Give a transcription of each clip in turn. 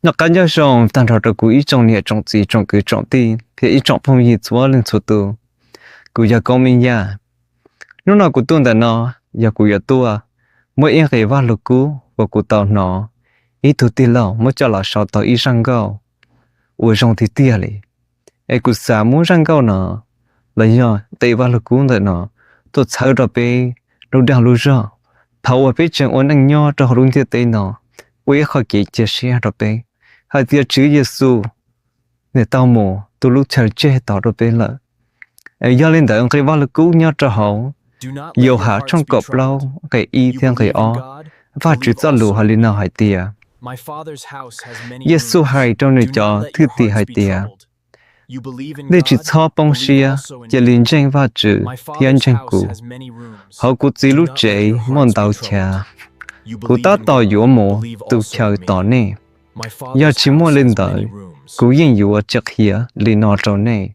Noj qab nyob zoo tag nrho rau kuv ib tsoom niam tsoom txiv tsoom kwv tsoom tij thiab ib tsoom phooj ywg txhua leej txhua tus. Kuv yog Koob Me Yaj. Hnub no kuv tuaj ntawm no yog kuv yuav tuaj muab ib nqe Vaj Lug Kub uas kuv tau hnov ib tug tij laug muab coj los sau tau ib zaj nkauj uas zoo tiag tiag li. Es kuv xav muab zaj nkauj no los yog nqe Vaj Lug Kub ntawm no tuaj txhawb rau peb lub dag lub zog, thaum uas peb tseem ua neej nyob rau hauv lub ntiaj teb no, ua ib qho kev cia siab rau peb hais tias Tswv Yexus nws tau mus tu lub chaw tseg tod rau peb lawm. Yog li ntawd nqe Vaj Lug Kub nyob rau hauv Yauhas tshooj kaum plaub nqe ib thiab nqe ob, Vajtswv txoj lus hais li no hais tias, Yexus hais rau nws cov thwj tim hais tias, nej tsis txhob poob siab, cia li ntseeg Vajtswv thiab ntseeg kuv. Hauv kuv Txiv lub tsev muaj ntau chav, kuv tab tom yuav mus tu chaw tos nej. Yog tsis muaj li ntawd, kuv yeej yuav tsis qhia li no rau nej.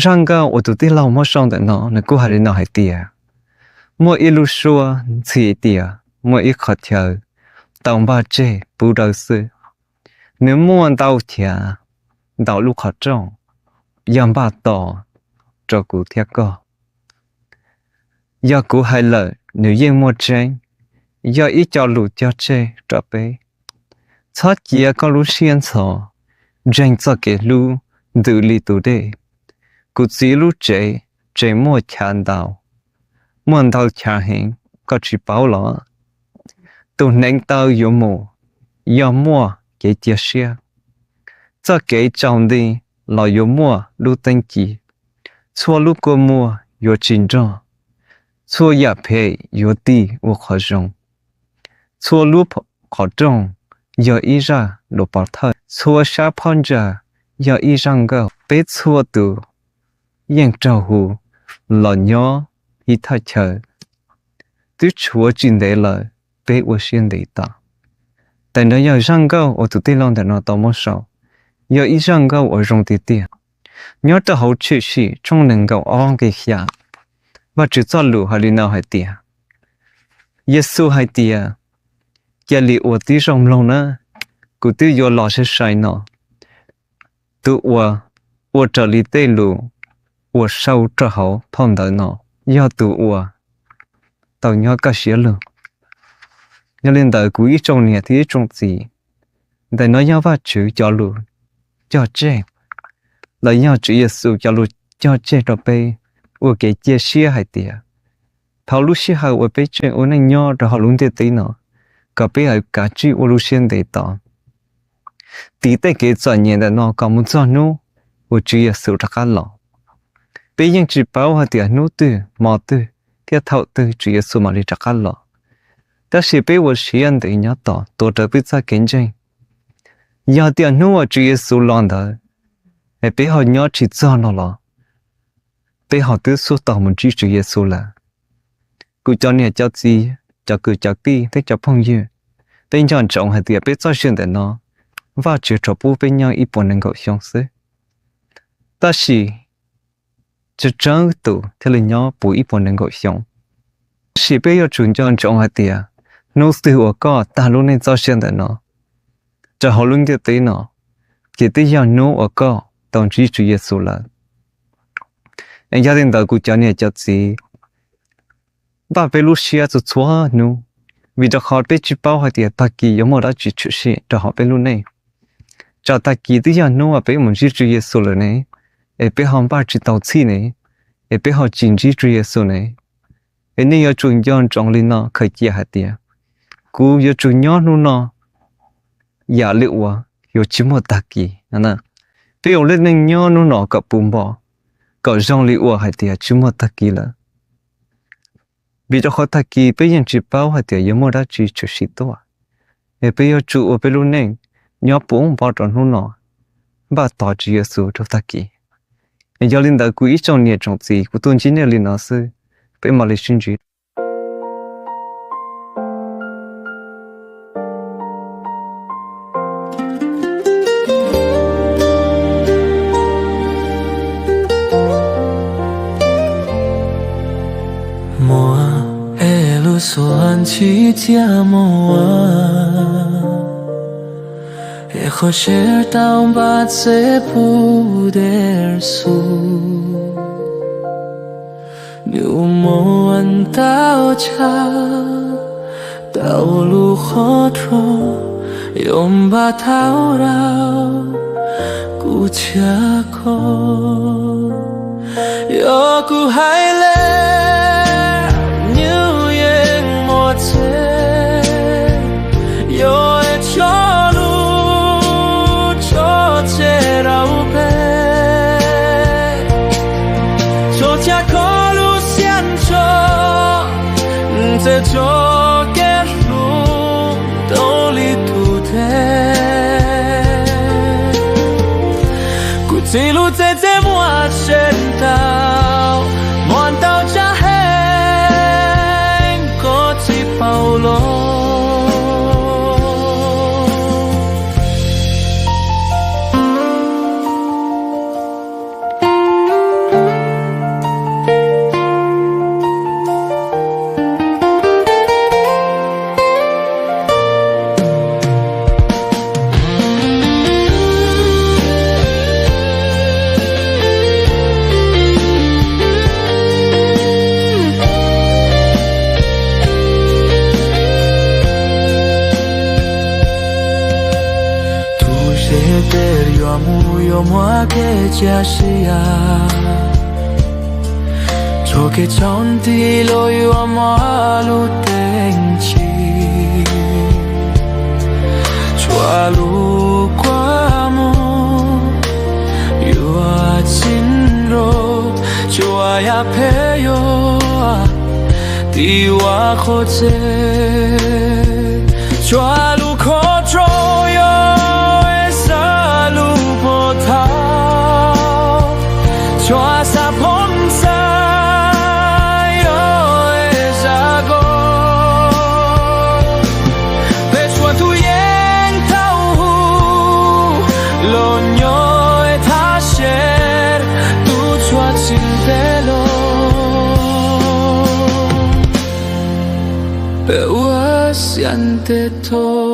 Zaj nkauj uas tus tij laug muab sau ntawm no nws kuj hais li no hais tias, muaj ib lub suab ntxhi tias muaj ib qhov chaw tau npaj tseg pub dawb xwb. Nws muaj ntau chav, ntau lub qhov rooj, yog npaj tos rau kuv thiab koj. Yog kuv hais lawm nws yeej muaj tseeb, yog ib co lus cog tseg rau peb. Txhob cia koj lub siab ntxhov, ntseeg txoj kev hlub ntws li tus dej. Kuv Txiv lub tsev tseem muaj chav ntau, muaj ntau chav heev, koj tsis paub los? Tus hneev taw yuav mus, yog muaj kev cia siab, txoj kev tsaus nti los yuav muaj lub teeb ci. Txhua lub kua muag yuav tsis nrog, txhua yam phem yuav tig ua qhov zoo. Txhua lub qhov rooj yog ib zaj lus pov thawj, txhua sab phab ntsa yog ib zaj nkauj. Peb txhua tus yeej raug hu los nyob ib thaj chaw, twb tshuav tsis ntev lawm, peb ua siab ntev tas. Ntawm no yog zaj nkauj uas tus tij laug ntawm no tau muab sau, yog ib zaj nkauj uas zoo tiag tiag. Nyob rau hauv Tshwm Sim tshooj nees nkaum ob nqe xya, Vajtswv txoj lus hais li no hais tias, Yexus hais tias, cia li ua tib zoo mloog na, kuv twb yuav los sai sai no. Tus uas ua raws li tej lus uas sau rau hauv phau ntawv no yog tus uas tau nyob kaj siab lug. Yog li ntawd kuv ib tsoom niam thiab ib tsoom txiv, ntawm no yog Vajtswv cov lus cog tseg, los yog Tswv Yexus cov lus cog tseg rau peb ua kev cia siab hais tias, thaum lub sij hawm uas peb tseem ua neej nyob rau hauv lub ntiaj teb no, kom peb kav tsij ua lub siab ntev tos, tiv tej kev txom nyem ntawm no kom mus txog hnub uas Tswv Yexus rov qab los. Peb yeej tsis paub hais tias hnub twg, hmo twg, thiab thaum twg Tswv Yexus mam li rov qab los. Tab sis peb ua siab ntev nyob tos tuav rawv peb txoj kev ntseeg. Yog tias hnub uas Tswv Yexus los ntawd, es peb ho nyob tsis txog no los, peb ho twb xub tau mus ntsib Tswv Yexus lawm. Kuv cov niam cov txiv, cov kwv cov tij thiab cov phooj ywg, peb nco ntsoov hais tias peb txoj sia ntawm no, Vajtswv rhuav pub peb nyob ib puas nees nkaum xyoo xwb. Tab sis tsis tseeb tus thiaj li nyob puv ib puas nees nkaum xyoo. Tab sis peb yuav tsum nco ntsoov hais tias, hnub twg uas koj tag lub neej txoj sia ntawm no, rau hauv lub ntiaj teb no, ces twb yog hnub uas koj tau ntsib Tswv Yexus lawm. Es yog li ntawd kuv cov niam cov txiv, npaj peb lub siab txhua txhua hnub, vim rau qhov peb tsis paub hais tias tag kis yuav muaj dab tsi tshwm sim rau hauv peb lub neej. Tsam tag kis twb yog hnub uas peb mus ntsib Tswv Yexus lawm ne, es peb ho npaj tsis tau txhij ne, es peb ho tsis ntsib Tswv Yexus ne. Es nej yuav tsum nco ntsoov li no khaws cia hais tias, kuv yuav tsum nyob hnub no yam li uas yuav tsis muaj tag kis. Peb ua lub neej nyob hnub no kom puv npo, kom zoo li uas hais tias tsis muaj tag kis lawm. Vim rau qhov tag kis peb yeej tsis paub hais tias yuav muaj dab tsi tshwm sim tuaj. Es peb yuav tsum ua peb lub neej nyob puv npo rau hnub no, npaj tos Tswv Yexus rau tag kis. Es yog li ntawd kuv ib tsoom niam tsoom txiv, kuv tuaj ntsib nej li no xwb, peb mam li sib ntsib. Muaj es lub suab ntxhi cia muaj. Qhov tseeb tau npaj txeb puv dej xu, nws muaj ntau chav, tau lub qhov rooj yuav npaj thauj rau kuv thiab koj. Yog kuv hais li, nws yeej muaj tseeb, yuav tso lub tso tseg rau peb, tso tseg koj lub siab ntso, txawj tso kev hlub tau li tus dej. Kuv txiv lub txij txej muaj tseeb ntau, muaj ntau tsav heev koj tsis paub los. Tus dej tej yuav mus yuav muaj kev cia siab, txoj kev tsaus nti los yuav muaj lub teeb tsim. Txhua lub kua muag yuav txim rau, txhua yam phem yuav tiv ua qhov tseeb. Txhua lub qhov rooj yuav xav lub pov thawj, txhua xav phooj xav yuav zam nkauj. Peb txhua tus yeej tau hu los nyob thaj se, tus txhua tsim peb los, peb ua siab ntev tau.